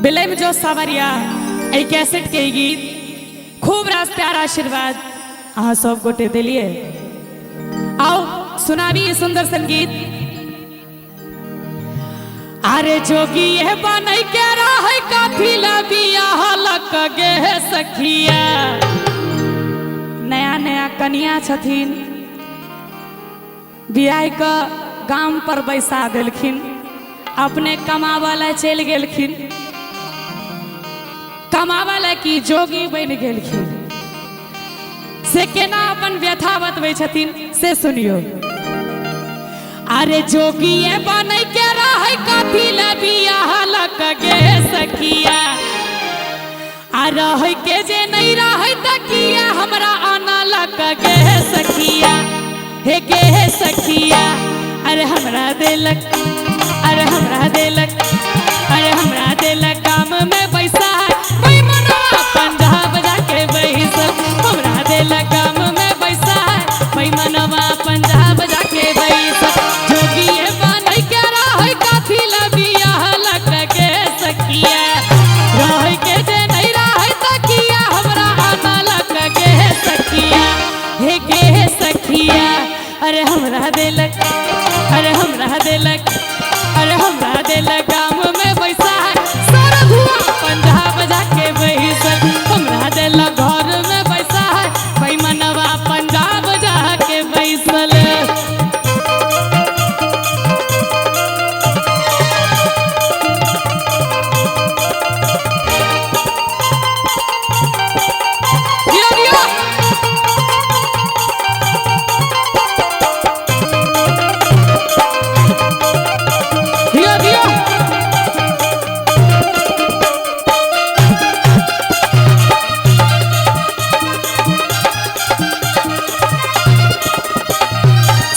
बिलय में जो सावरिया एहि कैसेट के गीत खूब रास प्यार आशीर्वाद अहाँ सब गोटे दिलिए। आओ सुनाबी ई सुंदर संगीत। अरे जोगी ये बनै के रहै काफिला बियाह लक गे सखिया। नया नया कनिया छथिन, बियाह के गाम पर बैसा देलखिन, अपने कमाबा ला चलि गेलखिन। कमाबा ला की जोगी बनि गेलखिन। से केना अपन व्यथा बतबै छथिन से सुनियो। अरे जोगी ये बनै के रहै काफिला बियाह लक गे सखिया। आ रहै के जे नहीं रहै त किया हमरा आना लक गे सखिया। हे गे सखिया अरे हमरा देलक, अरे हमरा देलक, अरे हमरा देलक काम में बैसा मनवा पंजाब जाके बैसल। हमरा देलक काम में बैसा मनवा पंजाब जाके बैसल। जोगी बनै के रहै काफिला बियाह लक गे सखिया। रहै के जे नहीं रहै त किया हमरा आना लक गे सखिया। हे गे सखिया अरे हमरा देलक, अरे हमरा देलक, अरे हमरा देलक गाम में बैसा सरधुआ पंजाब जाके बैसल। हमरा देलक घर में बैसा मनवा पंजाब जाके बैसल। दियो दियो। दियो दियो।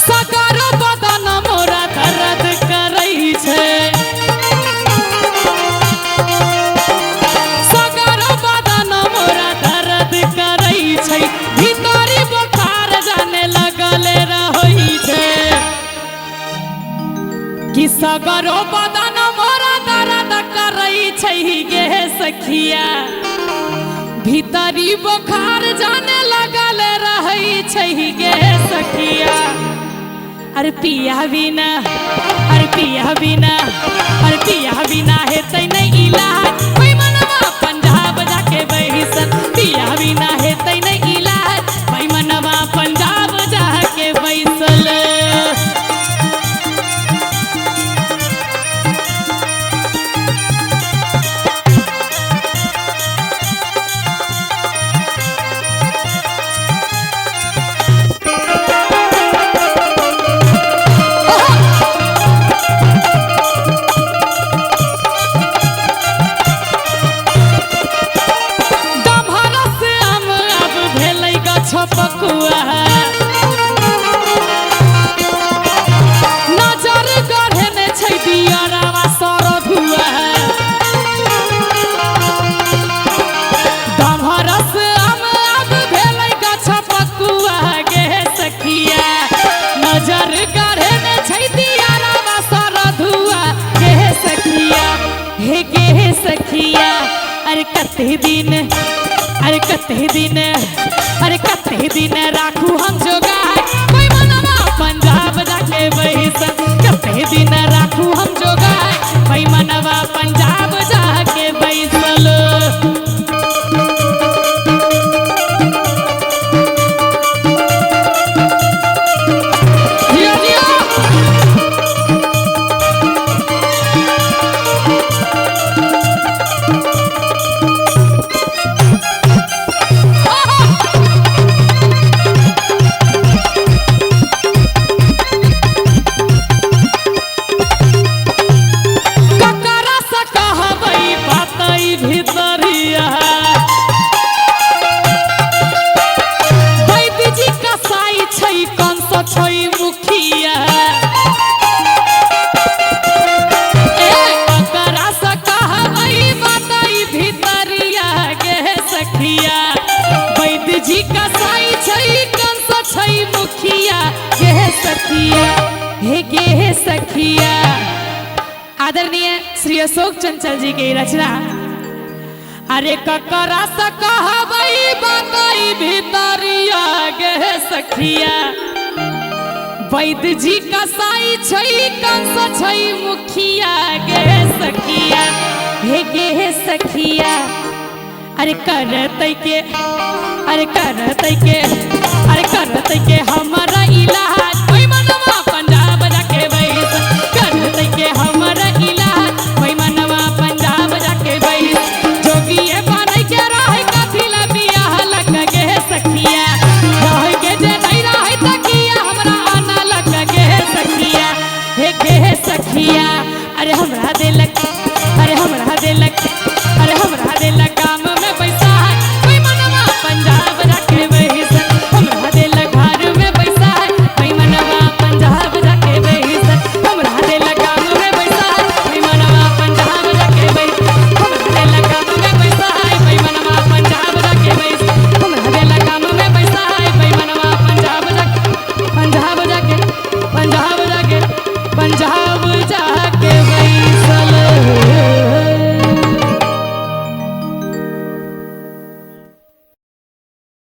सगर बदन मोरा दर्द करै छै, सगर बदन मोरा दर्द करै छै, भीतरी बोखार जाने लगल रहै छै। कि सगरो बदन मोरा दर्द करै छै गे सखिया, भीतरी बोखार जाने लगल रहै छै गे सखिया। अरे पिया बिना, अरे पिया बिना, अरे पिया बिना हेतै नहि इलाज मनवा पंजाब जाके बैसल। पिया बिना हेतै नहि इलाज मनवा पंजाब जाके बैसल। डभरस आम अब भेलै गछपकुआ, नजर गढ़ने छै दियरवा सरधुआ। डभरस आम अब भेलै गछपकुआ गे सखिया, नजर गढ़ने छै दियरवा सरधुआ गे सखिया। हे गे सखिया अरे कते दिन, अरे कते दिन, अरे कते दिन राखू हम जोगाय मनवा पंजाब जाके बैसल। कते दिन राखू हम जोगाय मनवा पंजाब जाके बैसल। दियो दियो। ककरा से कहबै बातै भितरिया, वैद्य जी कसाई छै कंस छै मुखिया। ए ककरा से कहबै बातै भितरिया गे सखिया, वैद्य जी कसाई छै कंस छै मुखिया गे सखिया। हे गे सखिया। आदरणीय श्री अशोक चंचल जी की रचना अरे ककरा से कहबै बताई भीतरिया गे सखिया। वैद्य जी कसाई छै कंस छै मुखिया गे सखिया, हे गे सखिया। अरे करतै के, अरे करतै के, अरे करतै के हमरा इलाज।